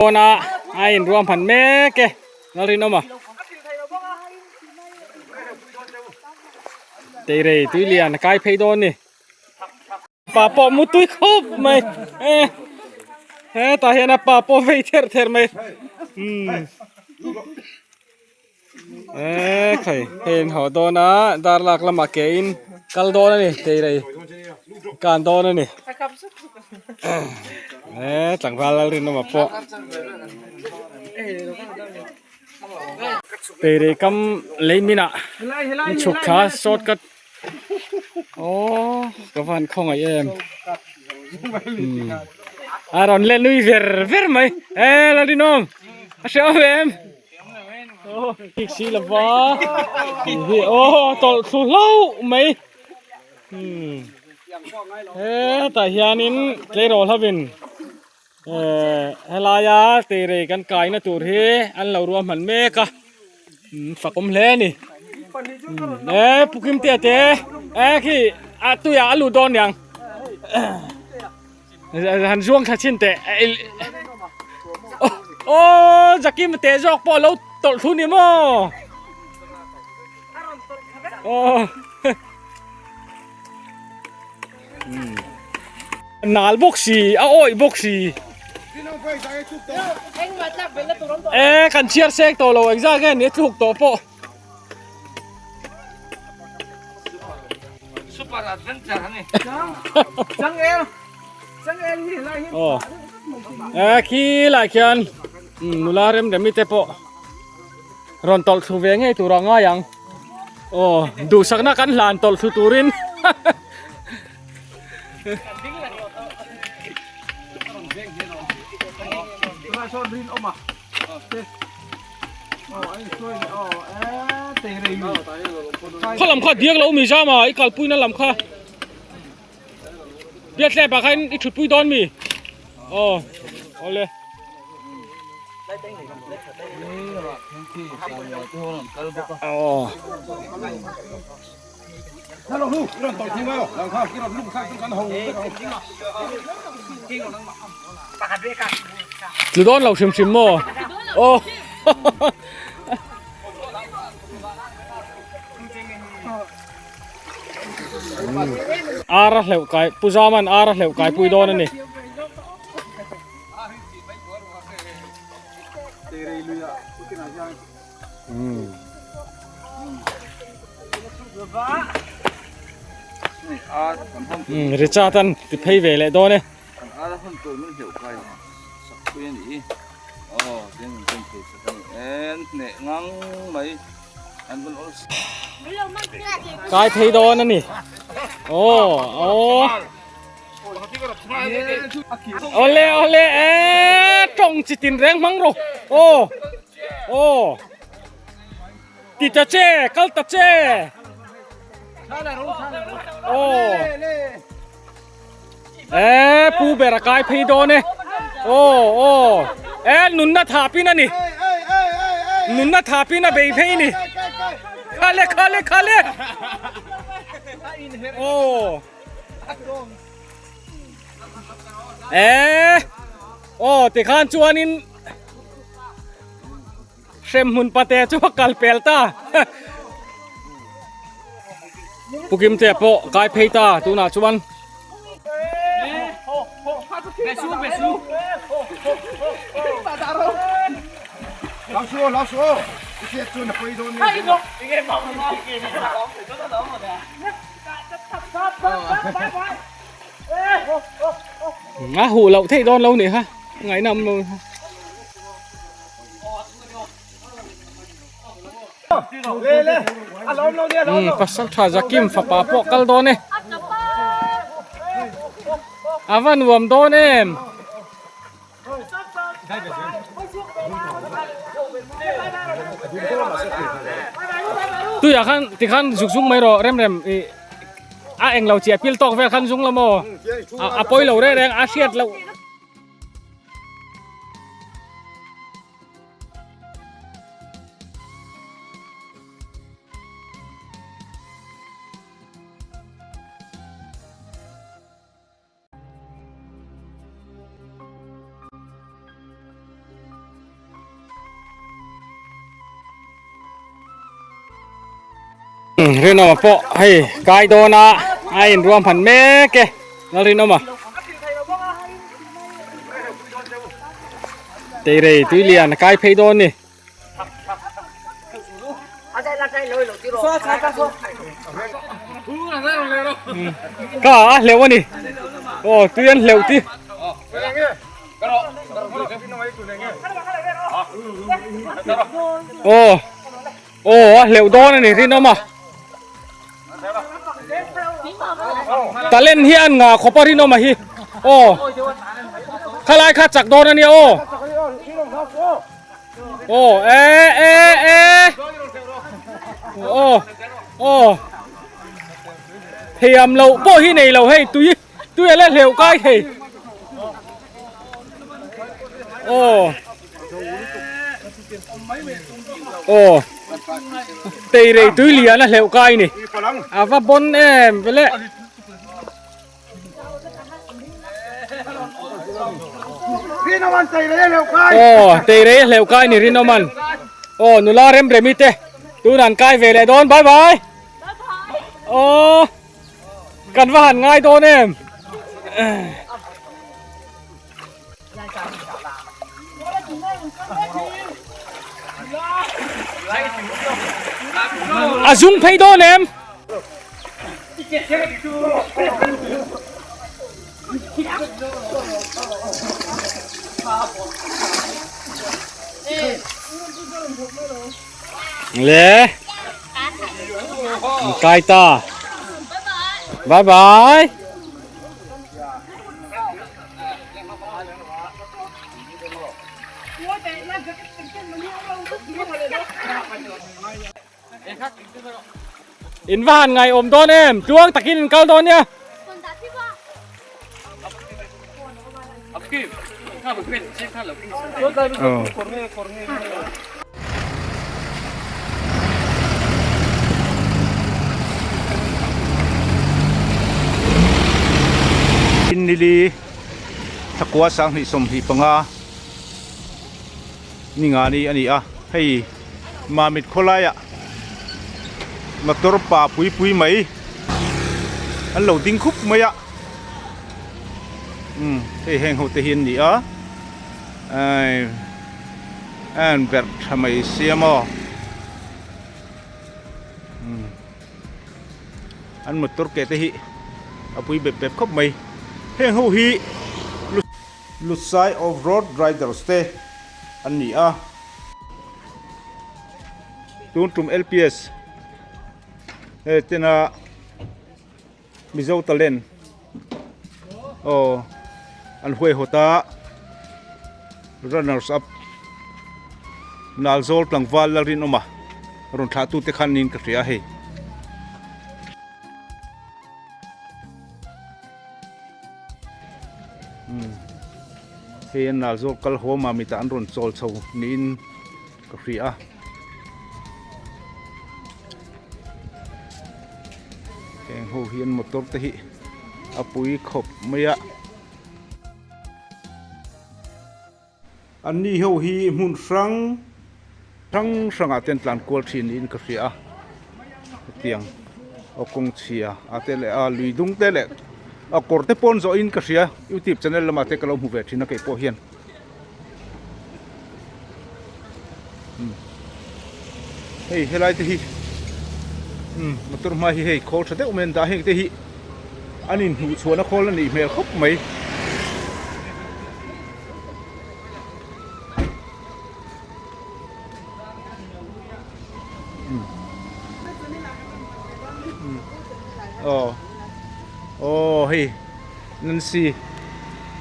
Pawna a inruam phan mek e Lalrinawm a. Teirei tui lian a kai phei dawn ni. Pa pawh mu tui khawp mai e hetah hian a pa pawh vei ther ther mai umm e khai hei an haw dawn a dar lak lamah ke in kal dawn a ni teirei kan dawn a ni e tlangval Lalrinawma pawh. Teirei kam lei minah an chhuk thla short cut Aww ka van khawngaih em a rawn let nui ver ver mai e Lalrinawm a hre awm em aw thik si lova hi aw tawlh thlu hlauh mai hetah hianin tleirawl hovin helaia teirei kan kaina tur hi an lo ruahman mek a fak awm hle a ni e pu Kimtea te e khi a tuiah a lut dawn niang han zuang thla chhin teh aw Zakima te zawk pawh a lo tawlh thu ni maw aw. Nal bawk si, a awih bawk si. E kan chhiar sek tawh lo engzah nge ni a tluk tawh pawh. Super adventure ani. Aw. E khi lai khian nula rem remi te pawh rawn tawlh thlu ve ngei tur a ngai ang. Aw duhsakna kan hlan tawlh thlu turin. Kha lam kha diak lo mi zama i kalpuina lam kha biatlep ah khan i thutpui dawn mi aw awle. Aw. Tlu dawn lo hrim hrim maw? Aw. Ar a hleuh kai Pu Zaman ar a hleuh kai pui dawn a ni. Richard an ti phei ve leh dawn e. Kai thei dawn a ni. Aw aw. Awle awle e tawng chi tin reng hmang rawh. Aw. Aw. Ti ta che, kal ta che. Aw. E pu ber a kai phei dawn e. Aw aw. E nunna thapin a ni. Nunna thapin a bei phei ni. Khale khale khale. Aw. E aw tikhan chuanin hremhmun pate chu a kal pel ta Pu Kimte pawh kai phei ta tunah chuan A huh loh theih dawn lo nih kha ngaihnawm lo kha. Pasal tha Zakim fapa pawh kal dawn e. A va nuam dawn em. Tuiah khan tikhan zuk zung mai rawh rem rem ih a englo chiah pil tawk vel khan zung la maw a pawi lo reng reng a hriat loh. Rinawma pawh hei kai dawn a a inruam phan mek e Lalrinawma. Teirei tui lian a kai phei dawn ni. Ka a hleuh a ni. Aw tui an hleuh ti. Aw aw a hleuh dawn a ni rinawm a. Talent hi an ngah khawp a rinawm a hi. Aw khalai kha chak dawn a nia aw. Aw e e e aw aw thiam loh pawh hi nei lo hei tui tui a la hleuh kai thei aw aw teirei tui lian a hleuh kai ni a va bon em vele. Aw teirei a hleuh kai ni Rinawman aw nula Remremi te tun an kai ve leh dawn bye bye aw kan va han ngai dawn em. A zung phei dawn em? Le kai ta. Bye bye. In va han ngai awm dawn em? Tluang takin in kal dawn nia. Nili thakua sanghnih 25 ni nga ni a ni a hei Mamit khawlaiah motor pa pui pui mai an lo ding khup mai a umm hei heng ho te hi an ni a ai a an berh tha mai sia maw umm an motor ke te hi a pui bep bep khawp mai heng ho hi Lutsai off road riders te an ni a. Tun tum LPS he tena Mizo talent aw an huai hawt a runners up Nalzawl tlangval Lalrinawma rawn thlah tute khan niin ka hria hei. Hei an Nalzawl kal haw Mamit ah an rawn chawl chho niin ka hria a. Heng ho hian motor te hi a pui khawp mai a. Anni ho hi hmun hrang hrang hrangah te an tlan kual thin niin ka hria a. Hetiang aw kawng chhia a te leh a lui dung te leh a kawr te pawn zawhin ka hria youtube channel lamah te ka lo hmu ve thin a keipawh hian. Hei helai te hi motor hma hi hei khawl tha deuh mai an dah a heng te hi an inhmuh chhuahna khawl a nih hmel khawp mai. Aw aw hei Nancy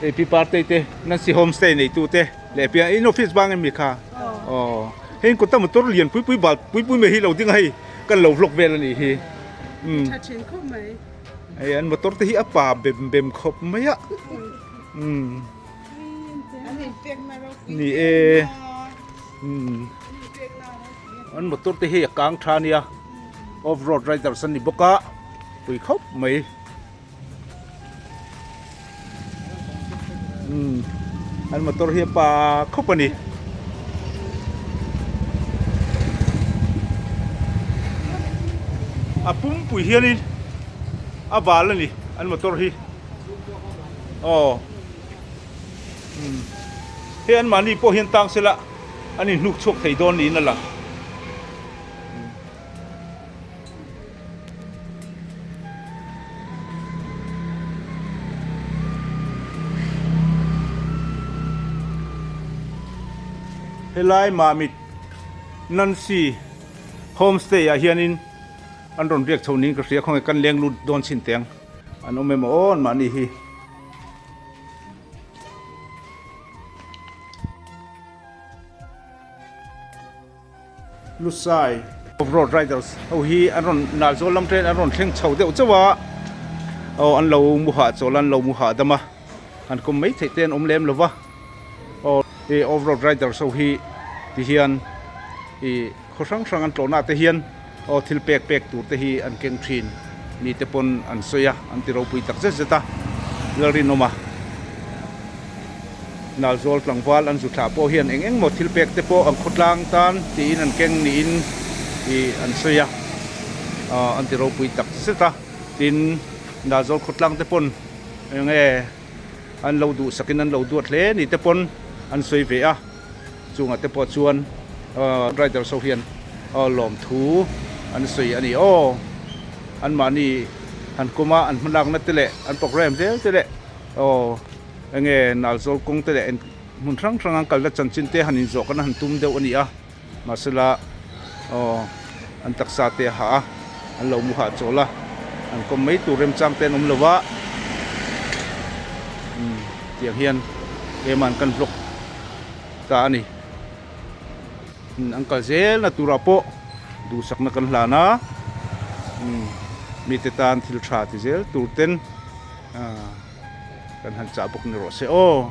hei pi partei te Nancy homestay neitu te leh piah in office bang em mi kha aw hei in kawta motor lian pui pui bal pui pui mai hi lo ding a hei kan lo vlog vel a nih hi umm hei an motor te hi a pa bem bem khawp mai a umm ni e umm an motor te hi a kang tha a nia off road riders an ni bawk a pui khawp mai. Umm an motor hi a pa khawp a ni. A pumpui hianin a bal a ni an motor hi aw umm hei an mahni pawh hian tang sela an inhnuk chhuak thei dawn niin a lang. Helai Mamit Nancy Homestay ah hianin an rawn biak chho niin ka hria khawnge kan leng lut dawn chhin teng an awm em aw an mahni hi. Lusai Off Road Riders ho hi an rawn nal zawl lam train an rawn thleng chho deuh chauh a aw an lo mu hah chawl a an lo mu hahdam a han kawm mai theih te an awm lem lo va aw hei Off Road Riders ho hi ti hian ih khaw hrang hrang an tlawhna te hian aw thil pek pek tur te hi an keng thin mi te pawn an sawi a an ti ropui tak zet zet a Lalrinawm a. Nalzawl tlangval an zu thlah pawh hian eng eng maw thil pek te pawh an khawtlang tan tiin an keng niin ih an sawi a, ah an ti ropui tak zet a, tin Nalzawl khawtlang te pawn eng nge an lo duhsakin an lo duat hle ni te pawn an sawi ve a, chungah te pawh chuan ah riders ho hian ah lawmthu an sawi a ni aw, anmahni han kawma an hmalakna te leh an programme zel te leh aw. Enge Nalzawl kawng te leh hmun hrang hrang an kalna chanchin te han inzawh kan han tum deuh a ni a, mahsela aw an taksa te a hah a, an lo mu hah chawl a, an kawm mai tur remchang te an awm lo va, umm tiang hian tlem an kan vlog ta a ni. An kal zelna turah pawh duhsakna kan hlan a, umm mite tan thil tha ti zel tur ten. Kan han chah bawk ni rawh se aw.